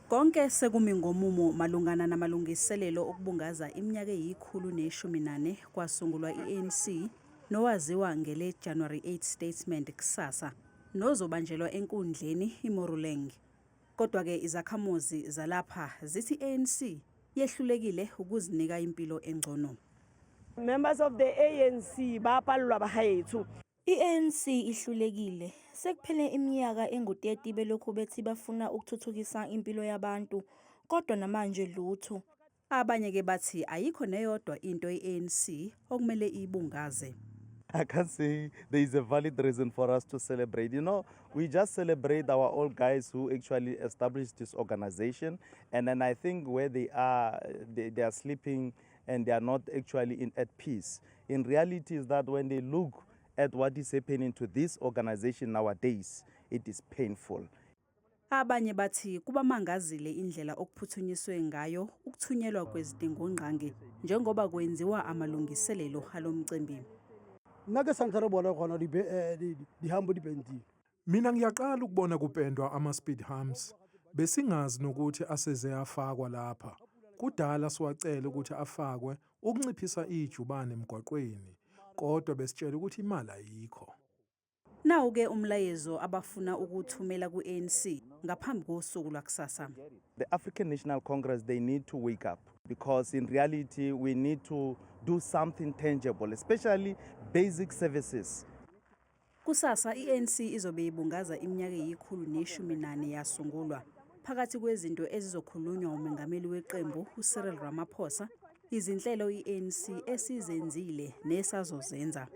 Konke sekumi ngomumo malungana namalungiselelo okubungaza iminyaka eyi-114 kwasungulwa i-ANC nowaziwa ngele January 8 Statement kusasa nozobanjelwa enkundleni iMoruleng. Kodwa-ke izakhamuzi zalapha zithi i-ANC yehlulekile ukuzinika impilo engcono. Members of the ANC ba palelwa bagaetsho. I-ANC ihlulekile. Sekuphele iminyaka engu-30 belokhu bethi bafuna ukuthuthukisa impilo yabantu, kodwa namanje lutho. Abanye-ke bathi ayikho neyodwa into i-ANC okumele ibungaze. I can't say there is a valid reason for us to celebrate. We just celebrate our old guys who actually established this organization. And then I think where they are, they are sleeping and they are not actually at peace. In reality is that when they look at what is happening to this organization nowadays, it is painful. Abanye bathi kubamangazile indlela okuphuthunyiswe ngayo ukuthunyelwa kwezidingongqangi njengoba kwenziwa amalungiselelo alomcimbi. Nna ke sa ntlha re bona gona di-hump di pentile. Mina ngiyaqala ukubona kupendwa ama-speed humps. Besingazi nokuthi aseze afakwa lapha. Kudala siwacela ukuthi afakwe ukunciphisa ijubane emgwaqweni, kodwa besitshelwa ukuthi imali ayikho. Nawu-ke umlayezo abafuna ukuwuthumela ku-ANC ngaphambi kosuku lwakusasa. The African National Congress, they need to wake up because in reality we need to do something tangible, especially basic services. Kusasa i-ANC izobe ibungaza iminyaka eyi-114 yasungulwa. Phakathi kwezinto ezizokhulunywa umengameli weqembu uCyril Ramaphosa, izinhlelo i-ANC esizenzile nesazozenza.